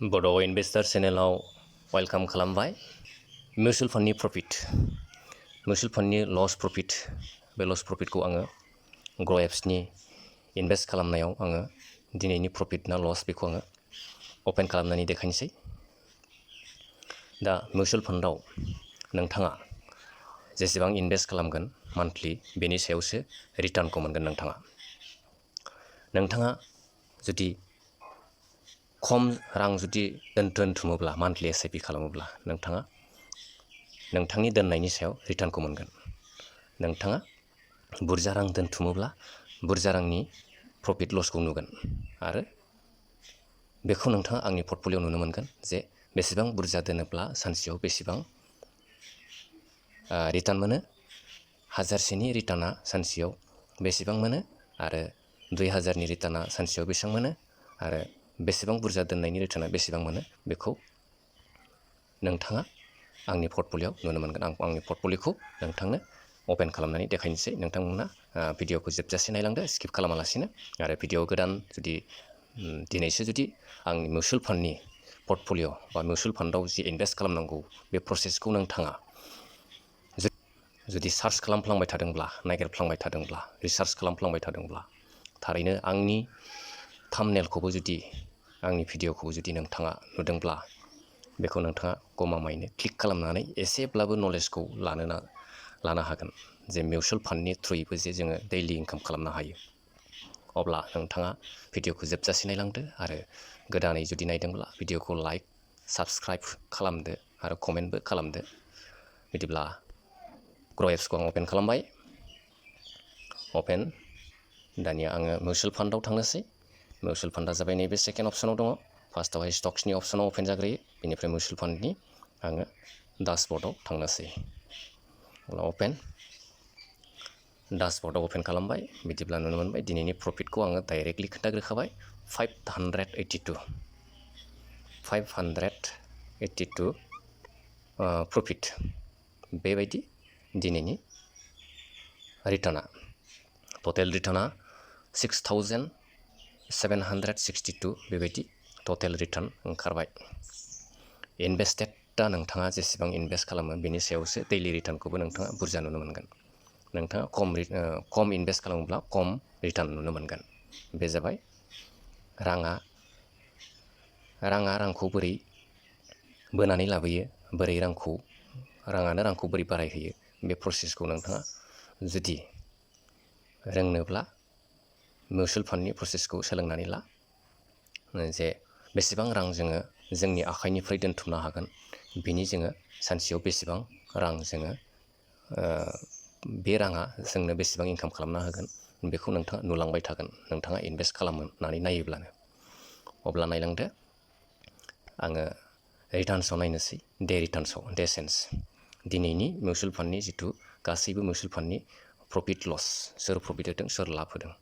Bodo Investor चेनेलाव welcome खालामबाय। मिउचुअल फान्डनि profit, मिउचुअल फान्डनि लस profit, बे लस प्रफिटखौ आङो ग्र' एप्सनि इनभेस्ट खालामनायाव आङो दिनैनि प्रफिट ना लस बेखौ आङो अपेन खालामनानै देखायनोसै। दा मिउचुअल फान्डआव नोंथाङा जेसेबां इनभेस्ट खालामगोन मान्थलि बेनि सायावसो रिटार्नखौ मोनगोन। नोंथाङा जुदि खम रां जुदि दोनथुमोब्ला मान्थलि एसआइपि खालामोब्ला नोंथाङा नोंथांनि दोननायनि सायाव रिटार्नखौ मोनगोन। नोंथाङा बुरजा रां दोनथुमोब्ला बुरजा रांनि प्रफिट लसखौ नुगोन आरो बेखौ नोंथाङा आंनि पर्टफलिय'आव नुनो मोनगोन जे बेसेबां बुरजा दोनोब्ला सानसेयाव बेसेबां रिटार्न मोनो, 1000नि रिटार्ना सानसेयाव बेसेबां मोनो आरो 2000नि रिटार्ना सानसेयाव बेसेबां मोनो आरो बेसेबां बुरजा दोननायनि रिटार्ना बेसेबां मोनो बेखौ नोंथाङा आंनि पर्टफलिय'आव नुनो मोनगोन। आं आंनि पर्टफलिय'खौ नोंथांनो अपेन खालामनानै देखायनोसै। नोंथांमोना भिडिअ'खौ जोबजासे नायलांदो स्किप खालामालासिनो। आरो भिडिअ' गोदान जुदि दिनैसो जुदि आंनि मिउचुअल फान्डनि पर्टफलिय' बा मिउचुअल फान्डआव जि इनभेस्ट खालामनांगौ बे प्रसेसखौ नोंथाङा जुदि सार्च खालामफ्लांबाय थादोंब्ला, नागिरफ्लांबाय थादोंब्ला, रिसार्च खालामफ्लांबाय थादोंब्ला, थारैनो आंनि थाम्बनेलखौबो जुदि आंनि भिडिअ'खौ जुदि नोंथाङा नुदोंब्ला बेखौ नोंथाङा गमामायैनो क्लिक खालामनानै एसेब्लाबो नलेजखौ लानो हागोन जे मिउचुअल फान्डनि थ्रुयैबो जे जोङो दैलि इनकाम खालामनो हायो। अब्ला नोंथाङा भिडिअ'खौ जोबजासे नायलांदो आरो गोदानै जुदि नायदोंब्ला भिडिअ'खौ लाइक, साबस्क्राइब खालामदो आरो कमेन्टबो खालामदो। बिदिब्ला ग्र' एप्सखौ आं अपेन खालामबाय। अपेन। दानिया आङो मिउचुअल फान्डआव थांनोसै। मिउचुअल फान्डआ जाबाय नैबे सेकेन्ड अपसनाव दङ। फार्स्टआवहाय स्टक्सनि अपसनाव अपेन जाग्रोयो, बेनिफ्राय मिउचुअल फान्डनि आङो डासबर्डआव थांनोसै। अपेन। डासबर्डआव अपेन खालामबाय। बिदिब्ला नुनो मोनबाय दिनैनि प्रफिटखौ आङो डाइरेक्टलि खोन्थाग्रोखाबाय। 582 प्रफिट। बेबायदि दिनैनि रिटार्ना, टटेल रिटार्ना 6762 बेबायदि टटेल रिटार्न ओंखारबाय। इनभेस्टेडआ नोंथाङा जेसेबां इनभेस्ट खालामो बेनि सायावसो दैलि रिटार्नखौबो नोंथाङा बुरजा नुनो मोनगोन। नोंथाङा खम इनभेस्ट खालामोब्ला खम रिटार्न नुनो मोनगोन। बे जाबाय रांखौ बोरै बोनानै लाबोयो, बोरै राङानो रांखौ बोरै बारायहोयो, बे प्रसेसखौ नोंथाङा जुदि रोंनोब्ला मिउचुअल फान्डनि प्रसेसखौ सोलोंनानै ला। जे बेसेबां रां जोङो जोंनि आखाइनिफ्राय दोनथुमनो हागोन, बिनि जोङो सानसेयाव बेसेबां रां जोङो बे राङा जोंनो बेसेबां इनकाम खालामना होगोन बेखौ नोंथाङा नुलांबाय थागोन नोंथाङा इनभेस्ट खालामनानै नायोब्लानो। अब्ला नायलांदो। आङो रिटार्न्सआव नायनोसै। डे सेन्स दिनैनि मिउचुअल फान्डनि जिथु गासैबो मिउचुअल फान्डनि प्रफिट लस, सोर प्रफिट होदों, सोर लाब होदों।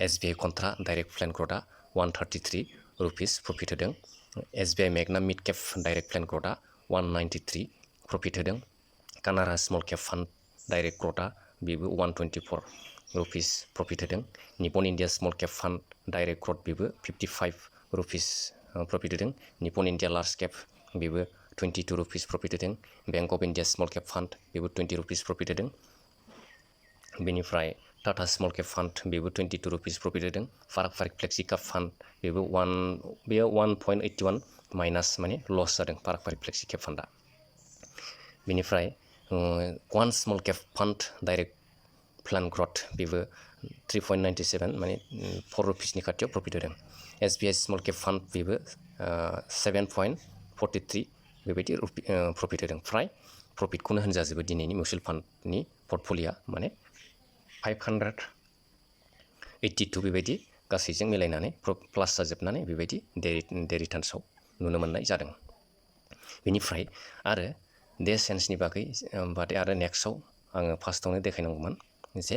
SBI कन्ट्रा डाइरेक्ट प्लेन ग्र'थआ 133 रुपिस प्रफिट होदों। SBI मेगना मिड केप डाइरेक्ट प्लेन ग्र'थआ 193 प्रफिट होदों। Canara small cap fund direct ग्र'थआ बेबो 124 रुपिस प्रफिट होदों। Nippon India small cap fund direct growth बेबो 55 रुपिस प्रफिट होदों। निपन इन्डिया लार्ज केप बेबो 22 रुपिस प्रफिट होदों। Bank of India small cap fund बेबो 20 रुपिस प्रफिट होदों। बेनिफ्राय टाटा स्मल केप फान्ड बेबो 22 रुपिस प्रफिट होदों। फाराग फ्लेक्सि काप फान्ड बेबो 1.81 माइनास माने लस जादों फाराग फ्लेक्सि केप फान्डआ। बेनिफ्राय one small cap fund direct plan growth बेबो 3.97 माने 4 रुपिसनि खाथियाव प्रफिट होदों। SBI स्मल केप फान्ड बेबो 7.43 बेबायदि प्रफिट होदों। फ्राय प्रफिटखौनो होनजाजोबो दिनैनि मिउचुअल फान्डनि पर्टफलिय'आ माने 582 बेबायदि गासैजों मिलायनानै प्लास जाजोबनानै बेबायदि डे रिटार्न्सआव नुनो मोननाय जादों। बेनिफ्राय आरो डे सेन्सनि बागै आरो नेक्स्टआव आङो फार्स्टआवनो देखायनांगौमोन जे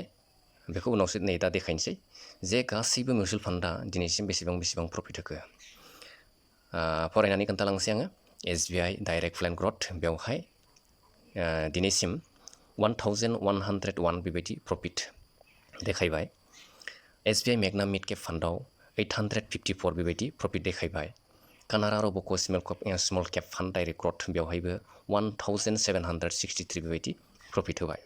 बेखौ उनावसो नै दा देखायनोसै जे गासैबो मिउचुअल फान्डआ दिनैसिम बेसेबां प्रफिट होखो। फरायनानै खोन्थालांसै आङो। SBI डाइरेक्ट प्लेन ग्र'थ बेवहाय दिनैसिम 1101 बेबायदि प्रफिट देखायबाय। SBI मेगना मिड केप फान्डआव 854 बेबायदि प्रफिट देखायबाय। Canara Robeco' small cap fund direct growth बेवहायबो 1763 बेबायदि प्रफिट होबाय।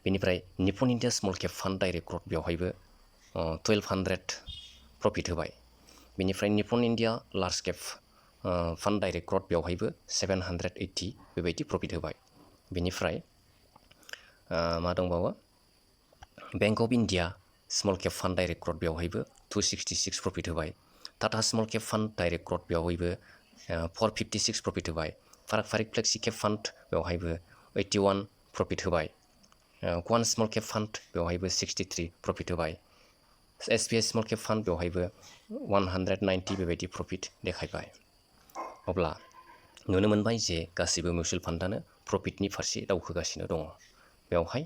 बेनिफ्राय Nippon India small cap fund direct growth बेवहायबो 1200 प्रफिट होबाय। बेनिफ्राय Nippon India large cap fund direct growth बेवहायबो 780 बेबायदि प्रफिट होबाय। बेनिफ्राय मा दंबावो bank of India small cap fund direct growth बेवहायबो 266 प्रफिट होबाय। Tata small cap fund direct growth बेवहायबो 456 प्रफिट होबाय। फारिक फ्लेक्सि केप फान्ड बेवहायबो 81 प्रफिट होबाय। क्वान स्मल केप फान्ड बेवहायबो 63 प्रफिट होबाय। SBI स्मल केप फान्ड बेवहायबो 190 बेबायदि प्रफिट देखायबाय। अब्ला नुनो मोनबाय जे गासिबो मिउचुवेल फान्डआनो प्रफिटनि फारसे दावखोगासिनो दङ। बेवहाय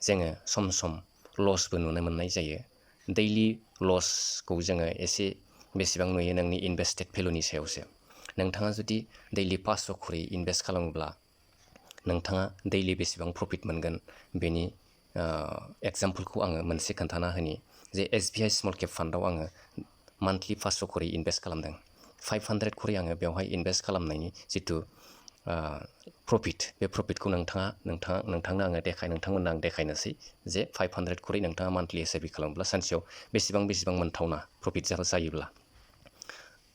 जोङो सम सम लसबो नुनो मोननाय जायो। दैलि लसखौ जोङो एसे बेसेबां नुयो नोंनि इनभेस्टेड भेलुनि सायावसो। नोंथाङा जुदि दैलि 500 खरै इनभेस्ट खालामोब्ला नोंथाङा दैलि बेसेबां प्रफिट मोनगोन बेनि एग्जाम्पलखौ आङो मोनसे खोन्थाना होनि जे SBI स्मल केप फान्डआव आङो मान्थलि 500 खरै इनभेस्ट खालामदों। 500 खरै आङो बेवहाय इनभेस्ट खालामनायनि जिथु प्रफिट बे प्रफिटखौ नोंथांनो आङो नोंथांमोननो आं देखायनोसै जे 500 खरै नोंथाङा मान्थलि SIP खालामोब्ला सानसेयाव बेसेबां मोनथावना प्रफिट जायोब्ला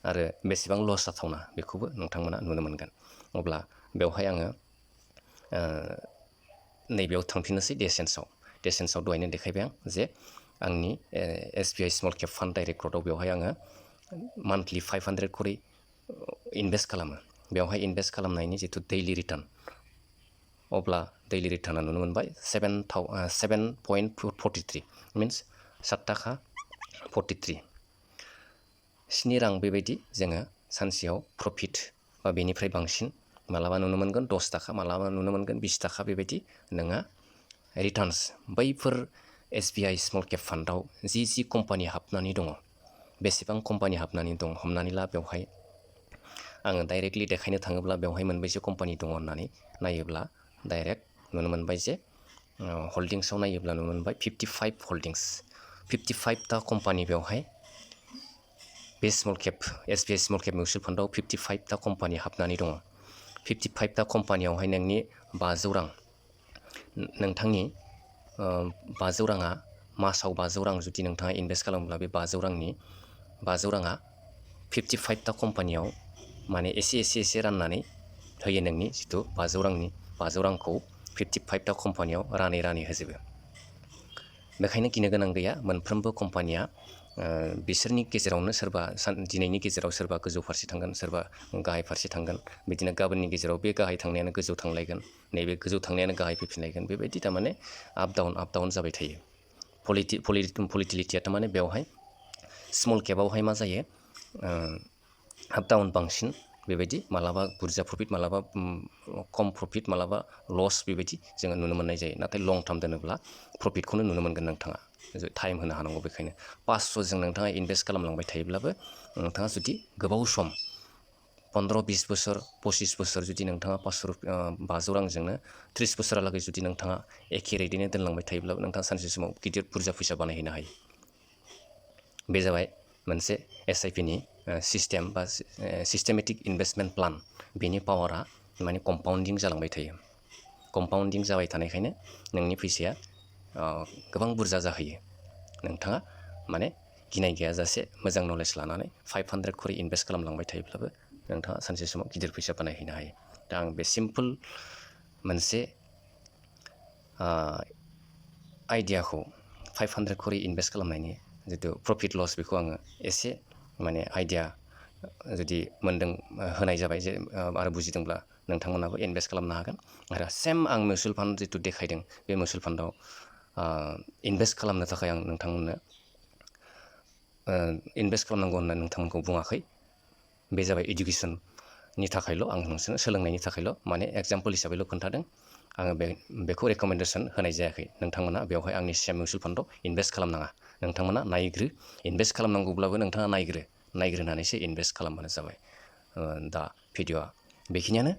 आरो बेसेबां लस जाथावना बेखौबो नोंथांमोना नुनो मोनगोन। अब्ला बेवहाय आङो नैबेयाव थांफिननोसै डेसेन्सआव दहायनो देखायबाय आं जे आंनि SBI small cap fund direct ग्रथआव बेवहाय आङो मान्थलि 500 खरै इनभेस्ट खालामो। बेवहाय इनभेस्ट खालामनायनि जिथु दैलि रिटार्न अब्ला दैलि रिटार्नआ नुनो मोनबाय 7.43 मिन्स 7 थाखा 43 7 रां बेबायदि जोङो सानसेयाव प्रफिट बा बेनिफ्राय बांसिन मालाबा नुनो मोनगोन 10 थाखा मालाबा नुनो मोनगोन 20 थाखा बेबायदि नोङो रिटार्नस बैफोर SBI स्मल केप फान्डआव जि कम्पानि हाबनानै दङ बेसेबां कम्पानि हाबनानै दं हमनानै ला बेवहाय आङो डाइरेक्टलि देखायनो थाङोब्ला बेवहाय मोनबैसे कम्पानि दङ होननानै नायोब्ला डाइरेक्ट नुनो मोनबाय जे हल्डिंसाव नायोब्ला नुनो मोनबाय 55 हल्डिंस 55टा कम्पानि बेवहाय बे SBI स्मल केप मिउचुवेल फान्डआव 55टा कम्पानि हाबनानै दङ। 55टा कम्पानियावहाय नोंनि 500 रां नोंथांनि 500 राङा मासाव 500 रां जुदि नोंथाङा इनभेस्ट खालामोब्ला बे 500 राङा 55टा कम्पानियाव माने एसे राननानै होयो नोंनि जिथु 500 रांखौ 55टा कम्पानियाव रानै होजोबो। बेखायनो गिनो गोनां गैया मोनफ्रोमबो कम्पानिया बिसोरनि गेजेरावनो दिनैनि गेजेराव सोरबा गोजौ फारसे थांगोन सोरबा गाहाय फारसे थांगोन बिदिनो गाबोननि गेजेराव बे गाहाय थांनायानो गोजौ थांलायगोन नैबे गोजौ थांनायानो गाहाय फैफिनलायगोन बेबायदि थारमाने आप डाउन जाबाय थायो। भलिटिलिटिया थारमाने बेवहाय स्मल केपआवहाय मा जायो आप डाउन बांसिन बेबायदि मालाबा बुरजा प्रफिट मालाबा खम प्रफिट मालाबा लस बेबायदि जोङो नुनो मोननाय जायो। नाथाय लं टार्म दोनोब्ला प्रफिटखौनो नुनो मोनगोन नोंथाङा टाइम होनो हानांगौ। बेखायनो 500 जों नोंथाङा इनभेस्ट खालामलांबाय थायोब्लाबो नोंथाङा जुदि गोबाव सम 15-20 बोसोर 25 बोसोर जुदि नोंथाङा 500 रांजोंनो 30 बोसोरहालागै जुदि नोंथाङा एखे रेटैनो दोनलांबाय थायोब्लाबो नोंथाङा सानसे समाव गिदिर बुरजा फैसा बानायहैनो हायो। बे जाबाय मोनसे SIPनि सिस्टेम बा सिस्टेमेटिक इनभेस्टमेन्ट प्लान। बेनि पावारा माने कम्पाउन्डिं जालांबाय थायो। कम्पाउन्डिं जाबाय थानायखायनो नोंनि फैसाया गोबां बुरजा जाहैयो। नोंथाङा माने गिनाय गैयाजासे मोजां नलेज लानानै 500 खरै इनभेस्ट खालामलांबाय थायोब्लाबो नोंथाङा सानसे समाव गिदिर फैसा बानायहैनो हायो। दा आं बे सिम्पोल मोनसे आइडियाखौ 500 खरै इनभेस्ट खालामनायनि जिथु प्रफिट लस बेखौ आङो एसे माने आइडिया जुदि होनाय जाबाय जे आरो बुजिदोंब्ला नोंथांमोनाबो इनभेस्ट खालामनो हागोन। आरो सेम आं मिउचुवेल फान्ड जिथु देखायदों बे मिउचुवेल फान्डआव इनभेस्ट खालामनो थाखाय आं नोंथांमोननो इनभेस्ट खालामनांगौ होननानै नोंथांमोनखौ बुङाखै। बे जाबाय इडुकेसननि थाखायल' आं नोंसोरनो सोलोंनायनि थाखायल' माने एग्जाम्पोल हिसाबैल' खोन्थादों। आङो बेखौ रेकमेन्डेसन होनाय जायाखै। नोंथांमोना बेवहाय आंनि सेम मिउचुवेल फान्डआव इनभेस्ट खालामनाङा। नोंथांमोना इनभेस्ट खालामनांगौब्लाबो नोंथाङा नायग्रोनानैसो इनभेस्ट खालामबानो जाबाय। दा भिडिअ'आ बेखिनियानो।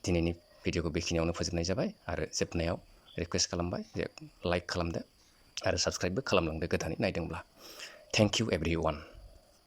दिनैनि भिडिअ'खौ बेखिनियावनो फोजोबनाय जाबाय आरो जोबनायाव रिकुवेस्ट खालामबाय जे लाइक खालामदो आरो साबस्क्राइबबो खालामलांदो गोदानै नायदोंब्ला। Thank you everyone.